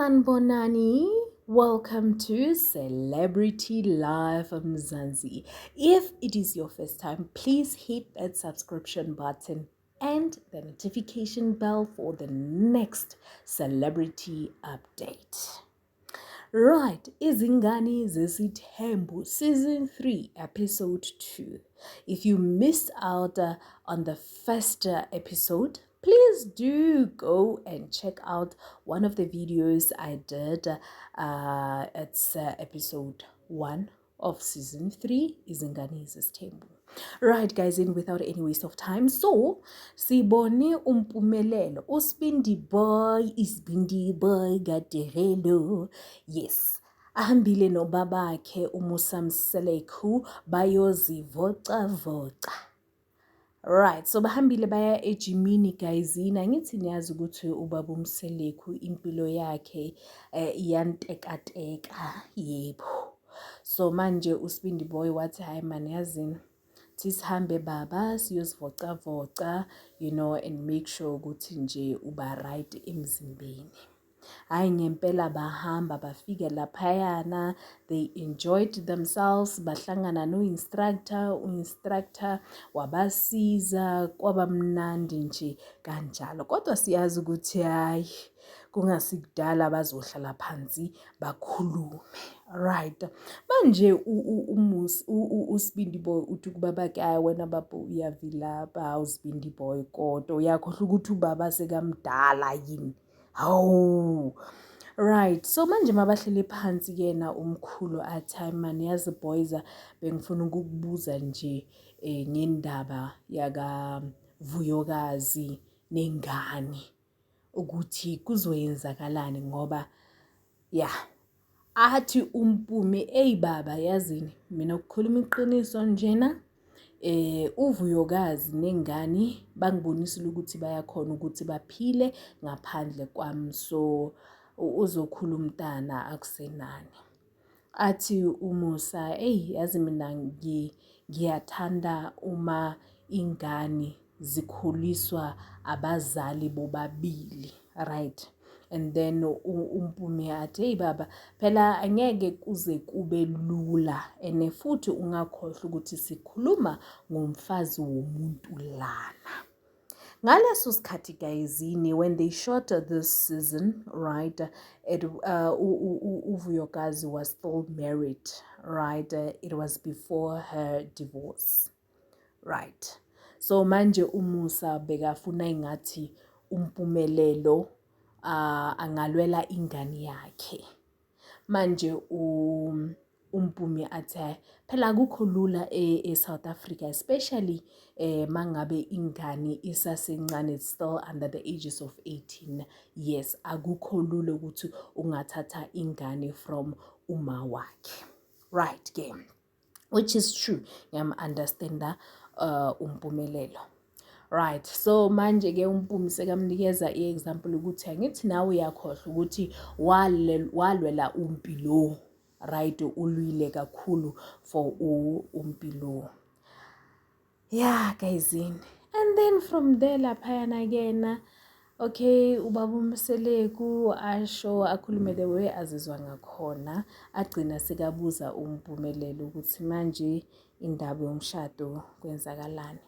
Sanbonani. Welcome to Celebrity Life Mzansi. If it is your first time, please hit that subscription button and the notification bell for the next celebrity update. Right, Izingane Zesithembu Season 3, Episode 2. If you missed out on the first episode, please do go and check out one of the videos I did. It's episode 1 of Season 3, Izingane Zesithembu. Right, guys, in without any waste of time. So, sibone uMpumelelo, uSbindi boy, isbindi boy kaTirelo. Yes. Ahambile nobabakhe uMusa Mseleku bayozivocavoca. Right, so bahambile baya ejimini, guys. Angithi niyazi ukuthi ubaba uMseleku impilo yakhe iyantekateka, yebo. So manje uSibindi boy wathi, "Hayi man, yazini, thi sihambe baba siyozivocavoca and make sure ukuthi nje uba right emzimbeni." Hhayi, ngempela bahamba bafika laphayana, they enjoyed themselves, bahlangana no-instructor, u-instructor wabasiza, kwaba mnandi nje kanjalo. Kodwa siyazi ukuthi hhayi, kungasikudala bazohlala phansi bakhulume. Right. Manje uSibindi boy uthi kubabakhe, "Hhayi wena baba uyavilapha, hawu Sibindi boy, kodwa uyakhohlwa ukuthi ubaba sekamdala yini? Hawu." Right, so manje mabahleli phansi yena umkhulu athi, "Hayi man, yazi boys, bengifuna ukukubuza nje ngendaba yaka Vuyokazi nengane ukuthi kuzoyenzakalani ngoba ya." Athi uMpumi, "Eyi baba, yazini mina ukukhuluma iqiniso njena, uVuyokazi nengane bangibonisile ukuthi bayakhona ukuthi baphile ngaphandle kwami, so uzokhula umntana akusenani." Athi uMusa, "Eyi yazi mina ngiyathanda uma ingane zikhuliswa abazali bobabili, right?" And then uMpumi athi, "Hey baba, phela angeke kuze kube lula, and futhi ungakhohlwa ukuthi sikhuluma ngomfazi womuntu lana." Ngaleso sikhathi, gayizini, when they shot this season, right, it uVuyokazi was still married, right? It was before her divorce, right? So manje uMusa bekafuna ingathi uMpumelelo angalwela ingane yakhe. Manje uMpumi athi, "Phela akukho lula e-South Africa, especially mangabe ingane isasencane, it's still under the ages of 18 years. Akukho lula ukuthi ungathatha ingane from uma wakhe." Right ke, which is true, ngiyam-understanda uMpumelelo. Right, so manje ke uMpumi sekamnikeza i-example ukuthi angithi nawe uyakhohlwa ukuthi walwela uMpilo, right? Ulwile kakhulu for uMpilo. Yeah, gayizini, and then from there laphayana kena, okay, ubaba uMseleku asho akhulume the way azizwa ngakhona, agcina sekabuza uMpumelelo ukuthi manje indaba yomshado kwenzakalani.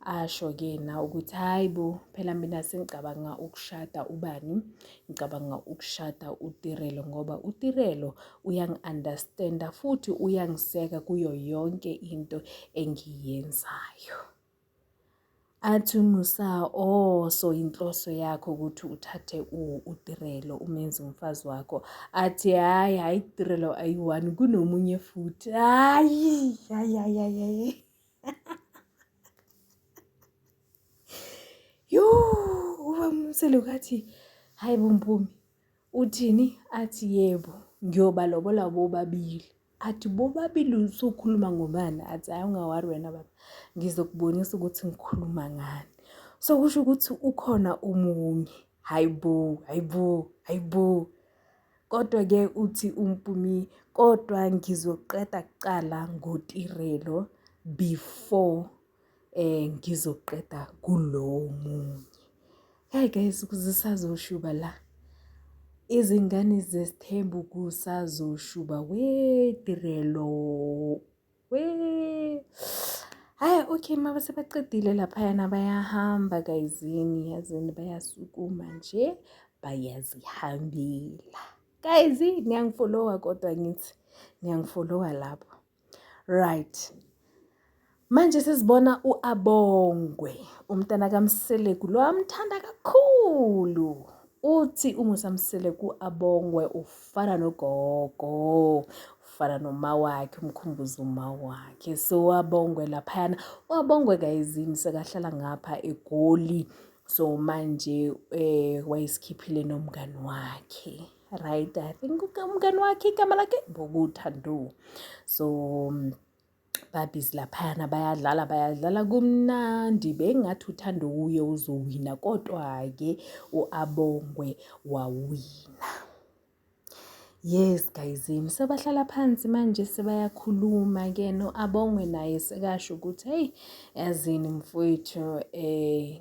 Asho-ke na ukuthi, "Hhayi bo, phela mina sengicabanga ukushada ubani, ngicabanga ukushada uTirelo ngoba uTirelo uyangi-understand-a futhi uyangiseka kuyo yonke into engiyenzayo." Athi uMusa, "Oh, so inhloso yakho ukuthi uthathe uTirelo umenze umfazi wakho?" Athi, "Hhayi, hhayi, Tirelo ayi-one, kunomunye futhi." Hhayi, hayi, hayi, hayi, hayi. Yo, ubaba uMseleku athi, "Hayi bo Mpumi, uthini?" Athi, "Yebo, ngiyobalobola bobabili." Athi, "Bobabili usukhuluma ngobani?" Athi, "Hhayi, ungawari wena baba, ngizokubonisa ukuthi ngikhuluma ngani." So kusho ukuthi ukhona omunye. Hayi bo, hayi bo, hayi bo. Kodwa-ke uthi uMpumi, "Kodwa ngizoqeda kuqala ngoTirelo before ngizoqeda kulo omunye." Hey guys, kusazoshuba la. Izingane zesithembu kusazoshuba we Tirelo we. Hhayi okay, uma sebaqedile laphayana bayahamba gayizini, yazini bayasukuma nje bayazihambela. Guys, niyangifolowa kodwa ngithi niyangifolowa lapho. Right. Manje sesibona uAbongwe, umntana kaMseleku lo amthanda kakhulu. Uthi uMusa Mseleku Abongwe ufana nogogo, ufana noma wakhe, umkhumbuza uma wakhe. So Abongwe laphayana, uAbongwe kayizini sekahlala ngapha eGoli. So manje eh wayesikhiphile nomngani wakhe. Right, I think umngani wakhe igama lakhe Bokuthando. So babhizi laphayana bayadlala bayadlala kumnandi bengathi uthando uye uzowina kodwa-ke u-abongwe wawina. Yes guys, sebahlala phansi manje sebayakhuluma-ke no-abongwe naye sekasho ukuthi heyi yazini mfowethu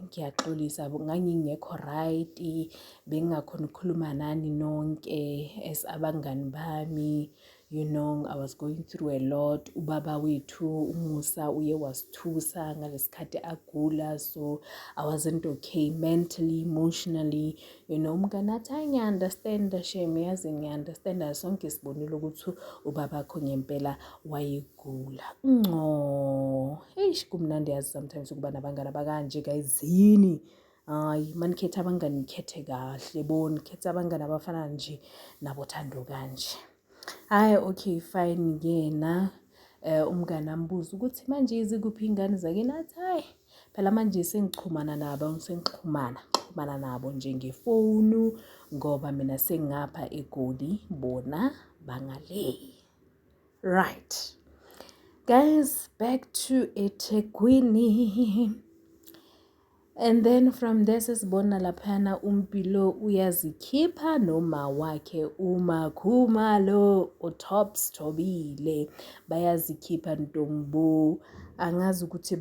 ngiyaxolisa ngangingekho right bengingakhoni ukukhuluma nani nonke as abangani bami. You know, I was going through a lot. Ubaba wethu uMusa uye wasithusa ngalesikhathi agula, so I wasn't okay mentally, emotionally. You know, umngane athi hayi ngiya-understand shame, yazi ngiya-understand sonke sibonile ukuthi ubabakho ngempela wayegula. Ngco, eish kumnandi yazi sometimes ukuba nabangani abakanje gayizini. Hayi, manikhetha abangani nikhethe kahle bo, nikhethe abangani abafana nje nabothando kanje. Hhayi okay fine yena umngani ambuze ukuthi manje izikuphi iy'ngane zakini, athi hhayi phela manje sengixhumana nabo sengixhumana xhumana nabo nje ngefonu ngoba mina sengingapha eGoli bona bangale. Right. Guys, back to eThekwini. And then from there sesibona laphayana uMpilo uyazikhipha noma wakhe uMakhumalo uTops Thobile bayazikhipha ntombo angazi ukuthi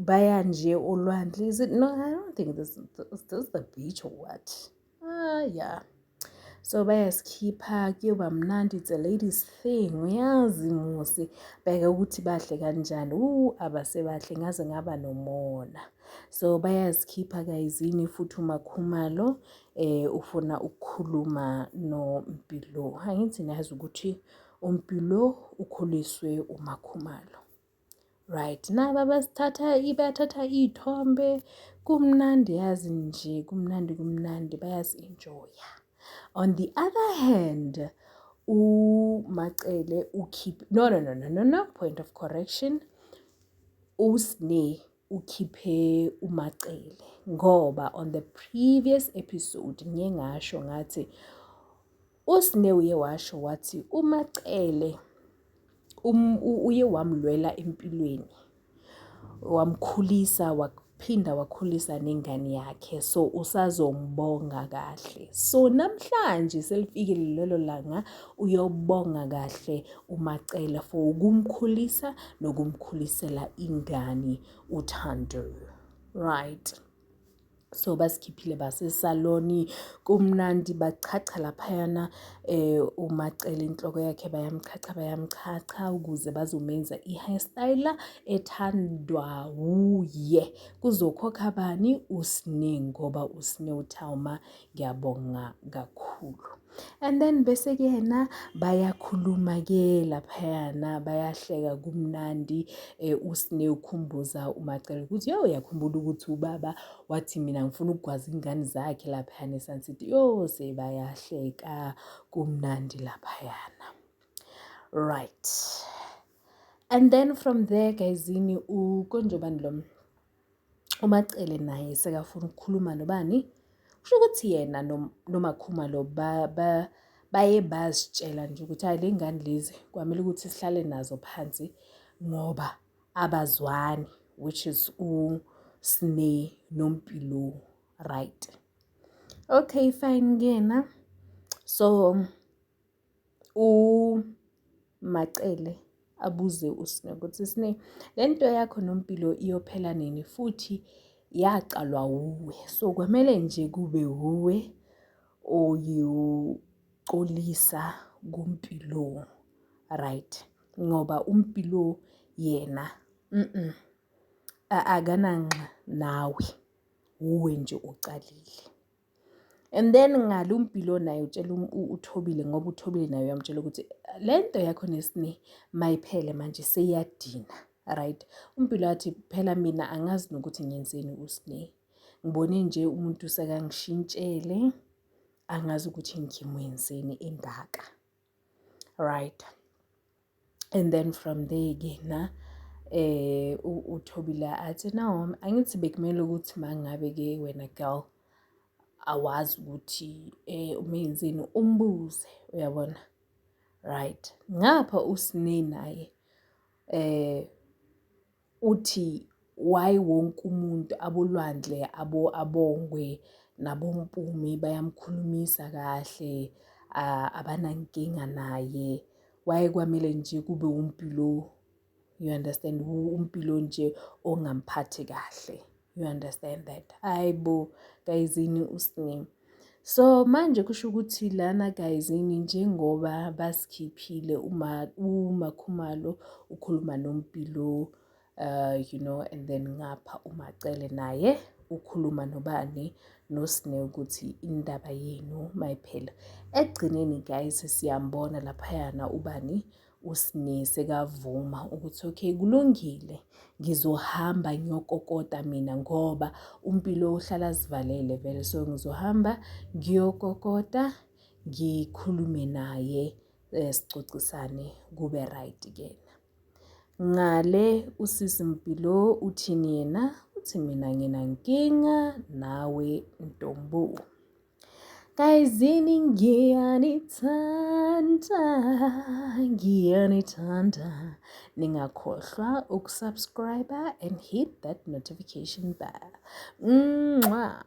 baya nje olwandle is it no I don't think this is this the beach or what ah yeah so bayasikhipha kuyoba mnandi it's a ladies thing uyazi musi bheka ukuthi bahle kanjani u abasebahle ngaze ngaba nomona so bayazikhipha kayizini futhi uMakhumalo ufuna ukukhuluma noMpilo angithi nazi ukuthi uMpilo ukhuliswe uMakhumalo. Right, naba basithatha bathatha iy'thombe kumnandi yazi nje kumnandi kumnandi bayazi-enjoya. On the other hand, uMacele ukhiphe no no no no no no point of correction uSne ukhiphe uMacele ngoba on the previous episode ngiye ngasho ngathi uSne uye washo wathi uMacele uye wamlwela empilweni wamkhulisa waphinda wakhulisa nengane yakhe so usazombonga kahle so namhlanje selifikile lelo langa uyobonga kahle uMacele for ukumkhulisa nokumkhulisela ingane uThando right. So basikhiphile basesaloni kumnandi bachacha laphayana uMacele inhloko yakhe bayamchacha bayamchacha ukuze bazomenza i-hairstyle ethandwa wuye. Kuzokhokha bani? uSne ngoba uSne uThelma ngiyabonga kakhulu. And then bese kuyena bayakhuluma-ke laphayana bayahleka kumnandi uSne ukhumbuza uMacele ukuthi yo uyakhumbula ukuthi ubaba wathi mina ngifuna ukugwaza ingane zakhe laphayana eSun City. Yo sebayahleka kumnandi laphayana. Right. And then from there gayizini ukonjobani lo uMacele naye sekafuna ukukhuluma nobani kusho ukuthi yena noMakhumalo baye bazitshela nje ukuthi hayi le ngane lezi kwamele ukuthi sihlale nazo phansi ngoba abazwani which is uSne noMpilo right. Okay fine kuyena so uMacele abuze uSne ukuthi Sne le nto yakho noMpilo iyophela nini futhi yaqalwa wuwe so kwamele nje kube wuwe uyoxolisa kuMpilo, right? Ngoba uMpilo yena akananxa nawe, wuwe nje ocalile. And then ngale uMpilo naye utshela uThobile ngoba uThobile naye uyamtshela ukuthi le nto yakho neSne mayiphele manje seyiyadina, right? UMpilo athi phela mina angazi nokuthi ngiyenzeni uSne. Ngibone nje umuntu sekangishintshele angazi ukuthi ngimwenzeni engaka. Right. And then from there ke na uThobile athi no, angithi bekumele ukuthi mangabe ke wena girl awazi ukuthi umenzeni umbuze, uyabona, right? Ngapha uSne naye uthi why wonke umuntu abolwandle abo abongwe naboMpumi bayamkhulumisa kahle, abanankinga naye, why kwamele nje kube uMpilo, you understand, uMpilo nje ongamphathi kahle, you understand that? Hayi bo gayizini uSne. So manje kusho ukuthi lana gayizini njengoba basikhiphile uma uMakhumalo ukhuluma noMpilo, and then ngapha uMacele naye ukhuluma nobani, noSne, ukuthi indaba yenu mayiphela. Ekugcineni guys siyambona laphayana ubani, uSne sekavuma ukuthi okay kulungile, ngizohamba ngiyokokota mina ngoba uMpilo uhlala azivalele vele, so ngizohamba ngiyokokota ngikhulume naye, sicocisane kube right kena. Ngale usisi Mpilo uthini yena? Uthi mina nginankinga nawe ntombo. Gayizini ngiyanithanda, ngiyanithanda. Ningakhohlwa ukusubscribe and hit that notification bell. Mwah.